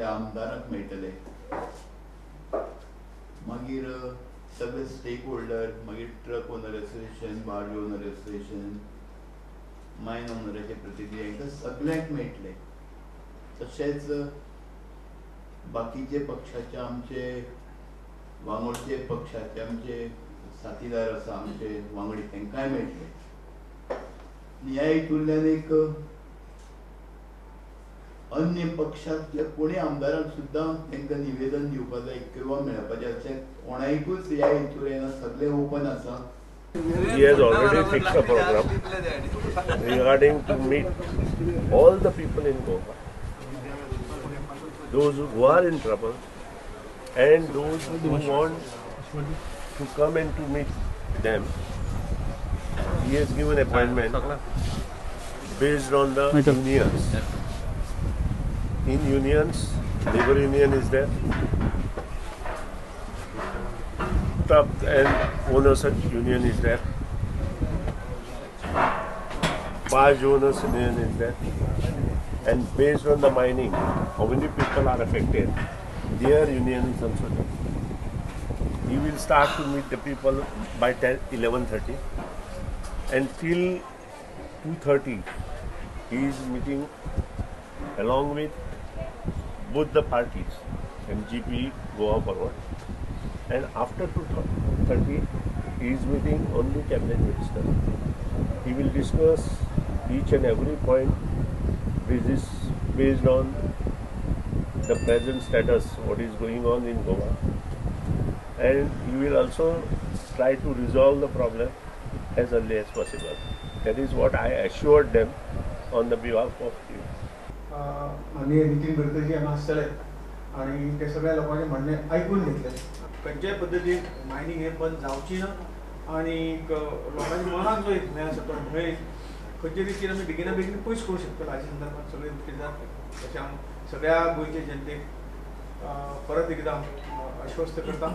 सगळ्या आमदारांक मेळटले, मागीर सगळे स्टेक होल्डर, मागीर truck owner association, barge owner association, mine ओनराचे प्रतिनिधी हांकां सगळ्यांक मेळटले. तशेंच बाकीचे पक्षाचे आमचे वांगडचे पक्षाचे आमचे साथीदार आसा, आमचे वांगडी, तांकांय मेळटले. आनी ह्या हितूंतल्यान एक अन्य पक्षांतल्या कोणी आमदारांक सुद्दां तांकां निवेदन दिवपा जाय किंवा मेळपाचें अशें कोणाकूच ह्या हितूर येना, सगळें ओपन आसा. He has already fixed a program regarding to meet all the people in Goa, those who are in trouble and those who want to come and to meet them. He has given appointment based on the unions. In unions, labor union is there, truck and owners union is there, barge owners union is there, and based on the mining, how many people are affected, their union is also there. He will start to meet the people by 11:30 and till 2:30 he is meeting along with both the parties, MGP, Goa Forward, and after 2:30 he is meeting only cabinet minister. He will discuss each and every point based on the present status, what is going on in Goa, and he will also try to resolve the problem as early as possible. That is what I assured them on the behalf of you. माननीय नितीन गडकरी हांगा आसतले आनी ते सगळ्या लोकांचें म्हणणें आयकून घेतले. खंयच्याय पद्दतीन मायनींग हें बंद जावची ना आनी लोकांच्या मनांत जो एक भंय आसा तो भंय खंयचे रितीन आमी बेगिना बेगीन पयस करूं शकतले हाचे संदर्भात सगळे कितें जातलें तशें हांव सगळ्या गोंयचे जनतेक परत एकदां आश्वस्त करता.